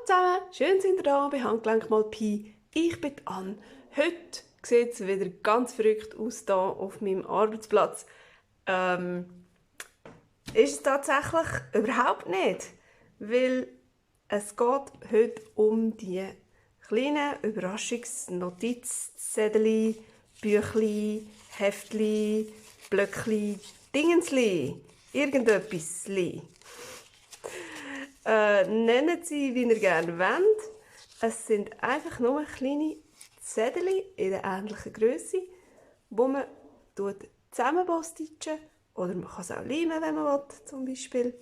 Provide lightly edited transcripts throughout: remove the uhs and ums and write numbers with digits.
zusammen, schön sind ihr da bei Handgelenk mal Pi. Ich bin Anne. Heute sieht es wieder ganz verrückt aus hier auf meinem Arbeitsplatz. Ist es tatsächlich überhaupt nicht, weil es geht heute um die kleinen Überraschungsnotizzettel, Büchli, Heftli, Blöckli, Dingensli, irgendetwas. Nennen Sie, wie ihr gerne wollt. Es sind einfach nur kleine Zettel in der ähnlichen Größe, wo man zusammenbastitschen oder man kann es auch leimen, wenn man will, zum Beispiel.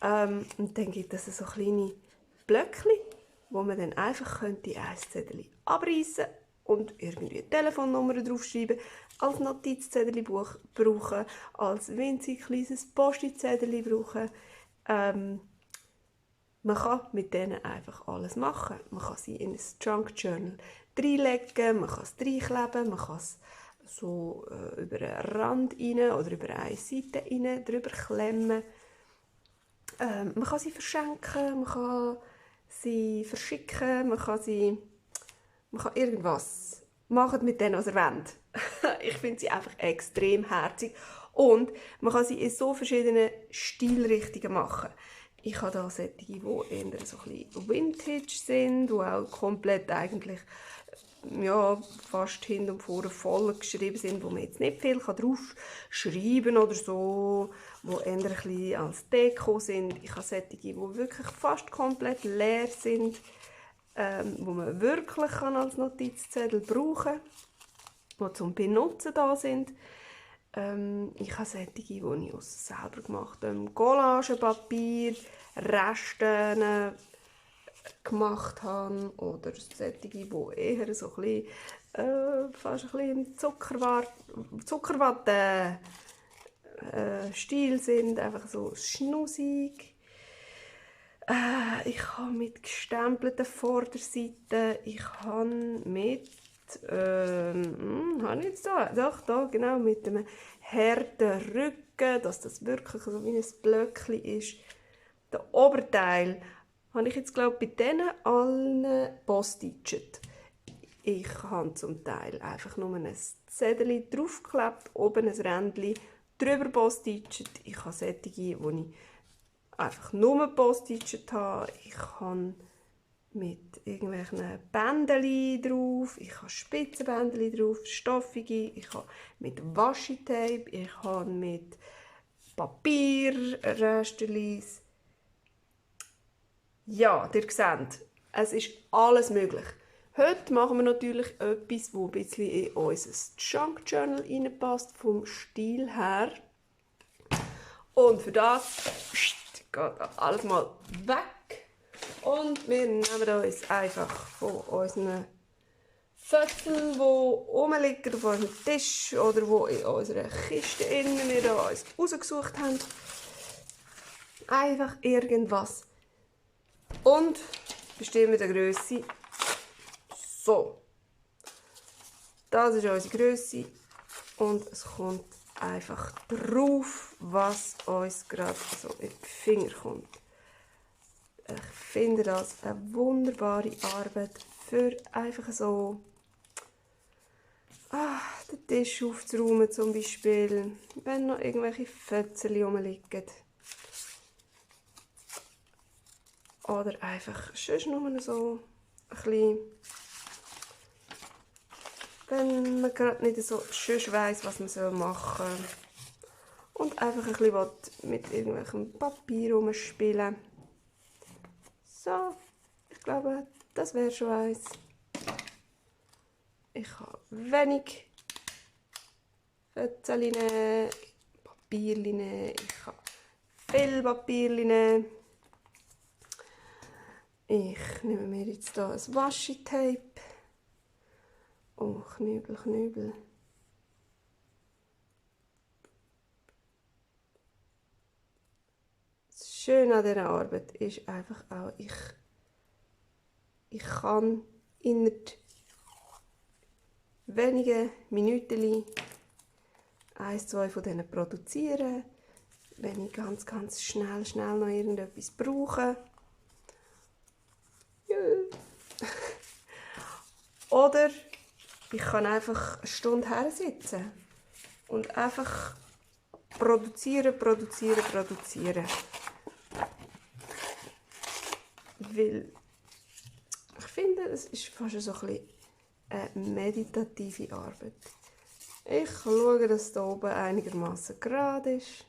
Und dann gibt es so kleine Blöckchen, wo man dann einfach ein Zettel abreißen und irgendwie eine Telefonnummer draufschreiben, als Notizzettel brauchen, als winzig kleines Post-it-Zettel brauchen. Man kann mit denen einfach alles machen. Man kann sie in ein Junk Journal reinlegen, man kann es reinkleben, man kann es so über einen Rand rein oder über eine Seite rein drüber klemmen. Man kann sie verschenken, man kann sie verschicken, man kann irgendwas machen mit denen, was ihr wollt. Ich finde sie einfach extrem herzig und man kann sie in so verschiedenen Stilrichtungen machen. Ich habe da solche, die eher so ein bisschen Vintage sind, die auch komplett eigentlich fast hinten und vorne voll geschrieben sind, wo man jetzt nicht viel drauf schreiben kann oder so, die eher ein bisschen als Deko sind. Ich habe solche, die wirklich fast komplett leer sind, wo man wirklich als Notizzettel brauchen kann, die zum Benutzen da sind. Ich habe solche, die ich aus selber gemacht Collagenpapier, Resten gemacht habe, oder solche, die eher so ein bisschen, fast ein bisschen Zuckerwatte Stil sind, einfach so schnussig. Ich habe mit gestempelten Vorderseiten, ich habe mit habe ich jetzt da? Doch, da, genau, mit einem harten Rücken, dass das wirklich so wie ein Blöckchen ist. Der Oberteil habe ich jetzt, glaube ich, bei denen allen postitschet. Ich habe zum Teil einfach nur ein Zettel draufgeklebt, oben ein Rändchen, drüber postitschet. Ich habe solche, die ich einfach nur postitschet habe. Ich habe mit irgendwelchen Bändchen drauf, ich habe Spitzenbändchen drauf, stoffige, ich habe mit Washi-Tape, ich habe mit Papierresterlis. Ja, ihr seht, es ist alles möglich. Heute machen wir natürlich etwas, das ein bisschen in unser Junk Journal reinpasst, vom Stil her. Und für das geht alles mal weg. Und wir nehmen uns einfach von unseren Fötzeln, die rumliegen auf unserem Tisch oder die in unserer Kiste wir da uns rausgesucht haben, einfach irgendwas. Und bestimmen die Grösse. So. Das ist unsere Grösse. Und es kommt einfach drauf, was uns gerade so in die Finger kommt. Ich finde das eine wunderbare Arbeit für einfach so den Tisch aufzuräumen zum Beispiel, wenn noch irgendwelche Fötzchen rumliegen. Oder einfach sonst nur so ein bisschen, wenn man gerade nicht so schön weiss, was man machen soll. Und einfach ein bisschen mit irgendwelchem Papier rumspielen. So, ich glaube, das wäre schon eins. Ich habe wenig Fötzchen, Papierchen, ich habe viel Papierchen. Ich nehme mir jetzt hier ein Washi-Tape. Oh, Knübel. Das Schöne an dieser Arbeit ist einfach auch, ich kann innerhalb wenigen Minuten 1, 2 von denen produzieren, wenn ich ganz schnell noch irgendetwas brauche. Oder ich kann einfach eine Stunde her sitzen und einfach produzieren. Weil ich finde, es ist fast so ein bisschen eine meditative Arbeit. Ich schaue, dass es hier oben einigermaßen gerade ist,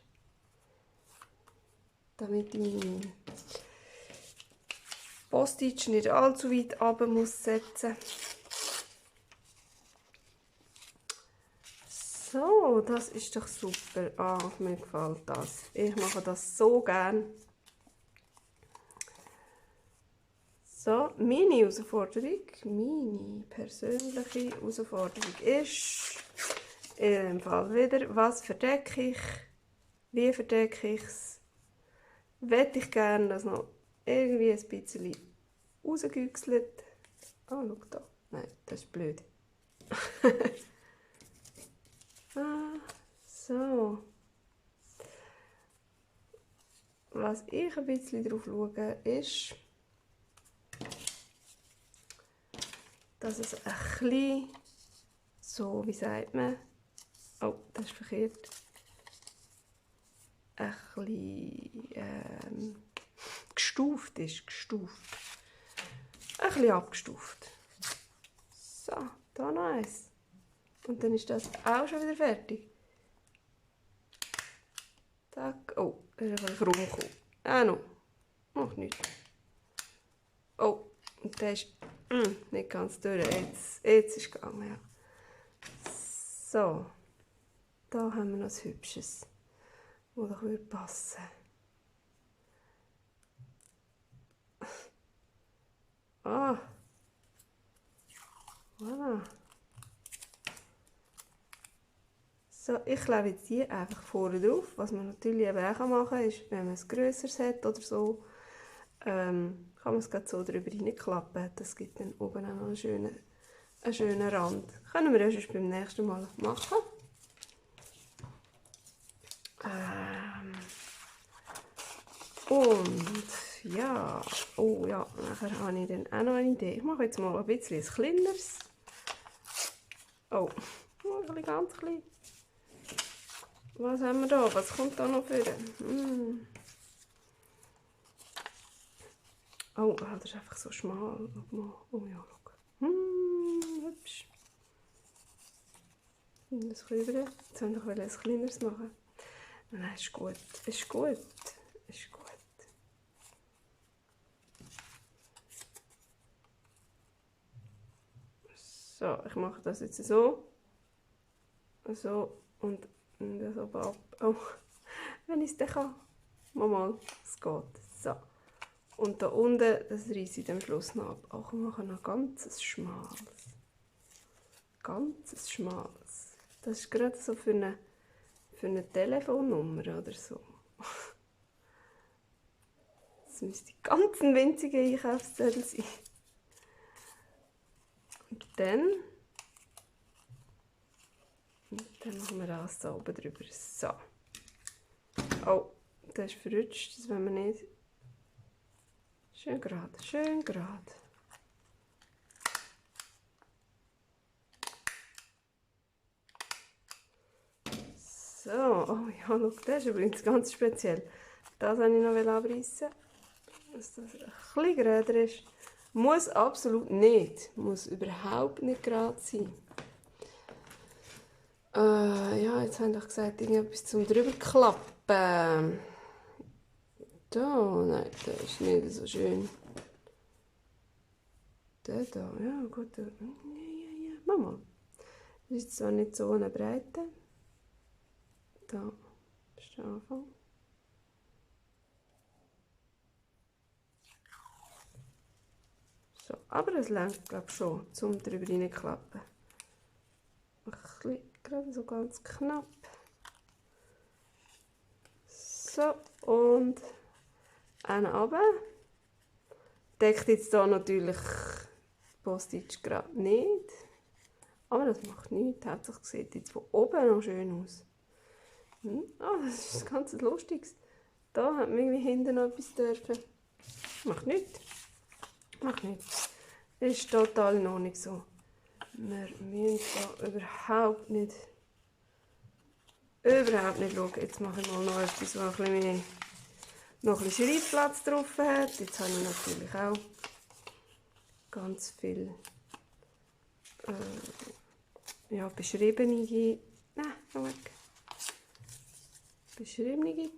damit ich meine Postage nicht allzu weit runter muss setzen. So, das ist doch super. Ah, mir gefällt das. Ich mache das so gern. So, meine Herausforderung, meine persönliche Herausforderung ist in dem Fall wieder, was verdecke ich, wie verdecke ich es, möchte ich gerne, dass noch irgendwie ein bisschen rausgüchselt. Ah, schau da. Nein, das ist blöd. So. Was ich ein bisschen drauf schaue, ist, dass es ein bisschen so, wie sagt man, oh, das ist verkehrt, ein bisschen gestuft ist, ein bisschen abgestuft. So, da noch eins. Und dann ist das auch schon wieder fertig. Zack, oh, da ist ein bisschen rumgekommen. Ah, noch. Macht nichts. Oh, und der ist nicht ganz durch. Jetzt ist es gegangen, ja. So, da haben wir noch ein hübsches, das doch passen würde. Ah, voilà. So, ich klebe jetzt die einfach vorne drauf. Was man natürlich eben auch machen kann, ist, wenn man es grösseres hat oder so, kann man es gerade so drüber reinklappen. Das gibt dann oben auch noch einen schönen Rand. Können wir erst beim nächsten Mal machen. Und ja, oh ja, nachher habe ich dann auch noch eine Idee. Ich mache jetzt mal ein bisschen ein kleineres. Oh, ein bisschen ganz klein. Was haben wir da? Was kommt da noch für? Oh, das ist einfach so schmal. Oh ja, schau. Hübsch. Das Klübchen. Jetzt wollte ich ein kleineres machen. Nein, ist gut. Ist gut. Ist gut. So, ich mache das jetzt so. So und das oben ab. Oh, wenn ich es dann kann. Mal, es geht. So. Und da unten, das reiße ich am Schluss noch ab. Auch wir machen noch ganz schmales. Ganz schmales. Das ist gerade so für eine Telefonnummer oder so. Das müsste ganz ein winziger Einkaufszettel sein. Und dann machen wir das da oben drüber. So. Oh, das ist verrutscht, das wollen wir nicht. Schön gerade, schön gerade. So, oh ja, schau, das ist übrigens ganz speziell. Das wollte ich noch abreißen, dass das ein bisschen gerader ist. Muss absolut nicht, muss überhaupt nicht gerade sein. Ja, jetzt habe ich gesagt, irgendetwas zum drüber klappen. Da, nein, das ist nicht so schön. Der da, ja gut. Ja, Mama. Das ist zwar nicht so eine Breite. Da ist der Anfang. So, aber es reicht, glaube ich, schon, zum drüber reinklappen. Ein bisschen, gerade so ganz knapp. So, und einen runter. Deckt jetzt hier natürlich die Postage gerade nicht. Aber das macht nichts. Hauptsächlich sieht jetzt von oben noch schön aus. Das ist ganz Lustiges. Da hat man irgendwie hinten noch etwas dürfen. Macht nichts. Macht nichts. Ist total noch nicht so. müssen da überhaupt nicht schauen. Jetzt mache ich mal noch etwas, was noch ein bisschen Schreibplatz drauf hat. Jetzt habe ich natürlich auch ganz viel beschriebene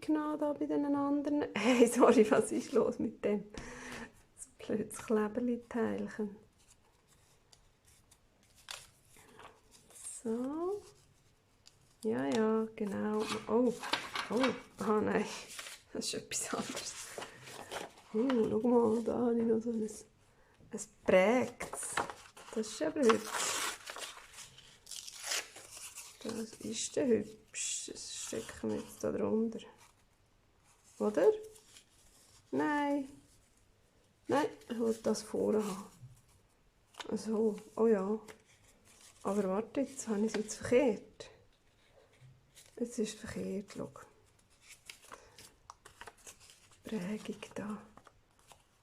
genommen da bei den anderen. Hey, sorry, was ist los mit dem? Das blödes Kleberli-Teilchen. So. Ja, genau. Oh, aha, nein. Das ist etwas anderes. Schau mal, da habe ich noch so ein Prägtes. Das ist aber hübsch. Das ist der hübsch. Das stecken wir jetzt da drunter. Oder? Nein. Nein, ich will das vorne haben. So, oh ja. Aber warte, jetzt habe ich es jetzt verkehrt. Jetzt ist es verkehrt, schau. Prägung da.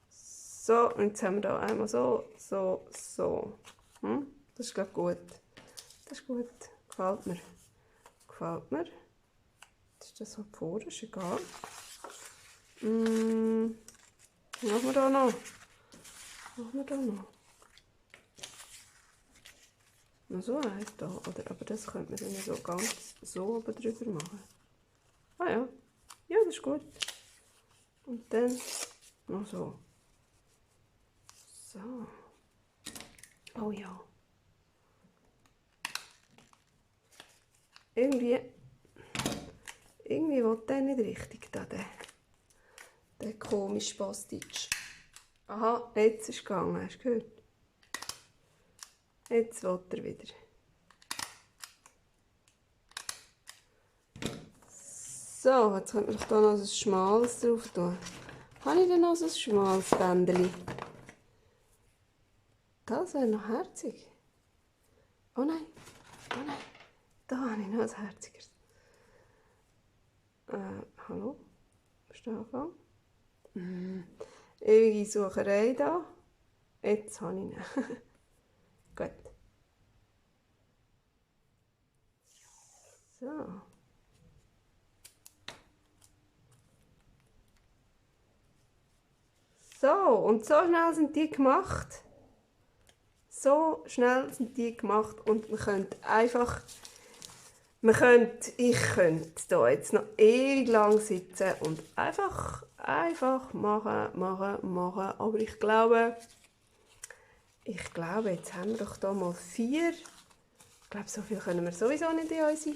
So, und jetzt haben wir da einmal so. Das ist, glaube ich, gut. Das ist gut. Gefällt mir. Das ist das halt vorne, ist egal. Was machen wir da noch? Noch so eins da, oder? Aber das könnte man dann so ganz so oben drüber machen. Ah ja. Ja, das ist gut. Und dann noch so. So. Oh ja. Irgendwie will der nicht richtig, der komische Bastitsch. Aha, jetzt ist es gegangen, hast du gehört? Jetzt will er wieder. So, jetzt könnte man doch hier noch ein schmales drauf tun. Habe ich denn noch so ein schmales Bändchen? Das wäre noch herzig. Oh nein. Da habe ich noch ein herziges. Hallo? Ist der angefangen? Ewige Sucherei da. Jetzt habe ich ihn. Gut. So. So, und so schnell sind die gemacht. Und ich könnte da jetzt noch ewig lang sitzen und einfach machen. Aber ich glaube, jetzt haben wir doch da mal 4. Ich glaube, so viel können wir sowieso nicht in unser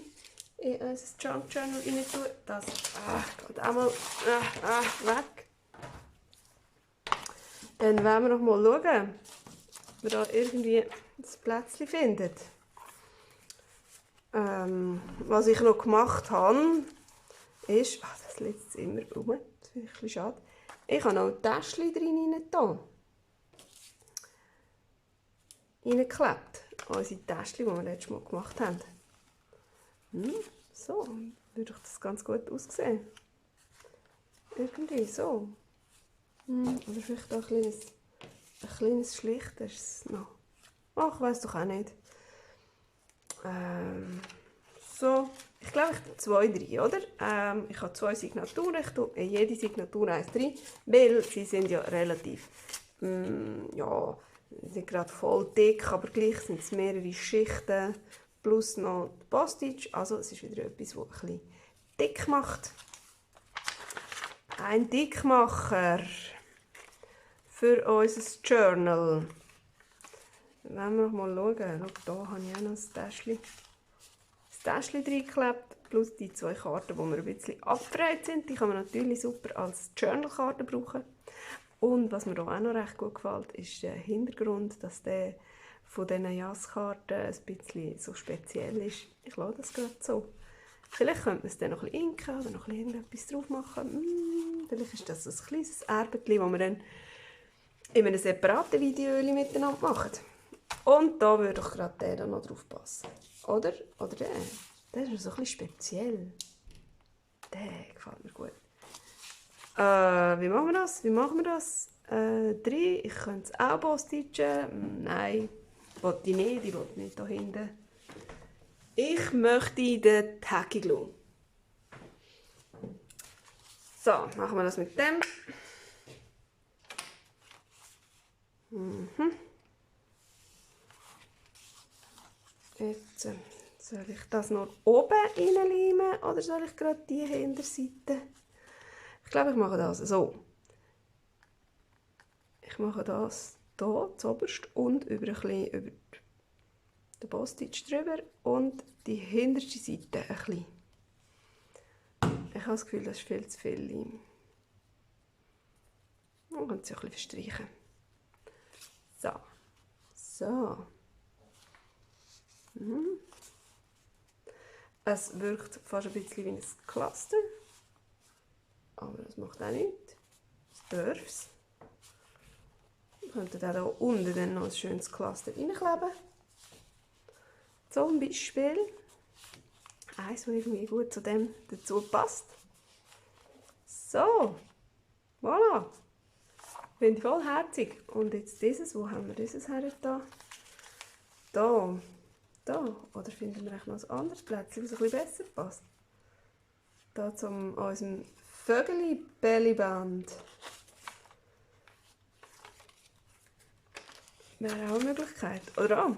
Junk Journal rein tun. Das geht auch mal weg. Dann wollen wir noch mal schauen, ob wir da irgendwie ein Plätzchen finden. Was ich noch gemacht habe, ist, das liegt immer rum, das finde ich ein bisschen schade. Ich habe noch ein Täschchen drin reingeklebt. Unsere Täschchen, die wir letztes Mal gemacht haben. So, würde doch das ganz gut aussehen. Irgendwie so. Oder vielleicht auch ein kleines schlichteres noch. Ach, ich weiss doch auch nicht. So, ich glaube, ich tue 2 rein, oder? Ich habe 2 Signaturen, ich tue in jede Signatur 1 rein, weil sie sind ja relativ, nicht gerade voll dick, aber gleich sind es mehrere Schichten, plus noch die Postage, also es ist wieder etwas, das ein bisschen dick macht. Ein Dickmacher für unser Journal. Wenn wir noch mal schauen, schau, da habe ich auch noch ein Täschchen reingeklebt, plus die 2 Karten, die mir ein bisschen abgefreut sind. Die kann man natürlich super als Journal-Karte brauchen. Und was mir auch noch recht gut gefällt, ist der Hintergrund, dass der von diesen Jasskarten ein bisschen so speziell ist. Ich lasse das gerade so. Vielleicht könnte man es dann noch ein bisschen inken oder noch irgendetwas drauf machen. Vielleicht ist das ein kleines Erbetchen, das wir dann in einem separaten Video miteinander machen. Und da würde doch gerade der da noch drauf passen. Oder der. Der ist so ein bisschen speziell. Der gefällt mir gut. Wie machen wir das? 3. Ich könnte es auch postitchen. Nein. will die nicht, ich will nicht da hinten. Ich möchte den Tacky-Glue. So, machen wir das mit dem. Jetzt soll ich das nur oben reinleimen oder soll ich gerade die Hinterseite? Ich glaube, ich mache das so. Ich mache das hier zuoberst und über ein bisschen über den Boss-Stitch drüber und die hinterste Seite ein bisschen. Ich habe das Gefühl, das ist viel zu viel Leim. Man kann es ein bisschen verstreichen. So. So. Es wirkt fast ein bisschen wie ein Cluster. Aber das macht auch nichts. Das darf es. Wir könnten auch hier unten dann noch ein schönes Cluster reinkleben. Zum Beispiel eins, das irgendwie gut zu dem dazu passt. So, voilà. Finde ich voll herzig. Und jetzt dieses, wo haben wir dieses her da? Da. Da. Oder finden wir noch ein anderes Plätzchen, das ein bisschen besser passt? Da zum unserem Vögeli-Bellyband. Wäre auch eine Möglichkeit. Oder auch.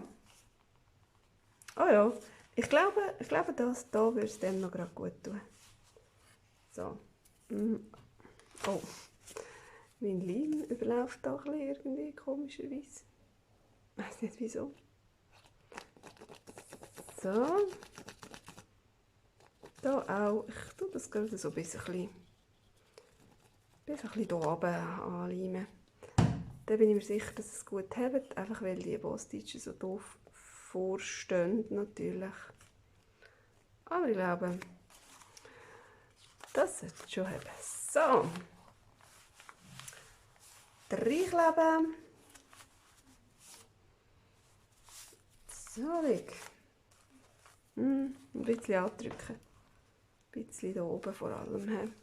Oh ja, ich glaube, das hier würde es dem noch gerade gut tun. So. Oh. Mein Leim überläuft da ein bisschen irgendwie komischerweise. Ich weiß nicht wieso. So. Da auch. Ich tue das gerade so ein bisschen hier oben anleimen. Dann bin ich mir sicher, dass es gut hebt, einfach weil die Boss-Stitches so doof vorstehen natürlich. Aber ich glaube, das sollte es schon haben. So. Reinkleben. So, ein bisschen andrücken. Ein bisschen hier oben vor allem.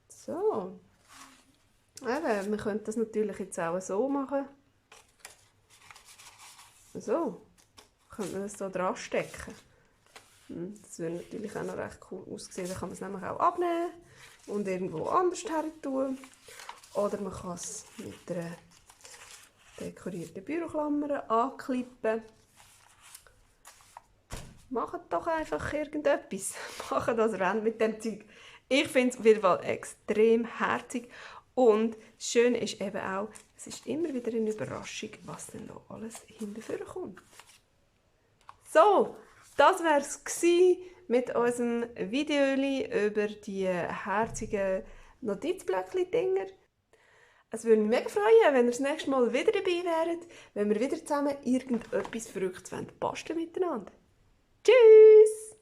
So. Eben, wir können das natürlich jetzt auch so machen. So. Könnte man das hier dran stecken. Das würde natürlich auch noch recht cool aussehen. Dann kann man es nämlich auch abnehmen und irgendwo anders her tun. Oder man kann es mit einer dekorierten Büroklammer anklippen. Macht doch einfach irgendetwas. Macht das Rennen mit dem Zeug. Ich finde es auf jeden Fall extrem herzig. Und das Schöne ist eben auch, es ist immer wieder eine Überraschung, was denn da alles hinterher kommt. So, das war es mit unserem Video über die herzigen Notizblöckchen-Dinger. Es würde mich mega freuen, wenn ihr das nächste Mal wieder dabei wäret, wenn wir wieder zusammen irgendetwas Verrücktes basteln miteinander. Tschüss!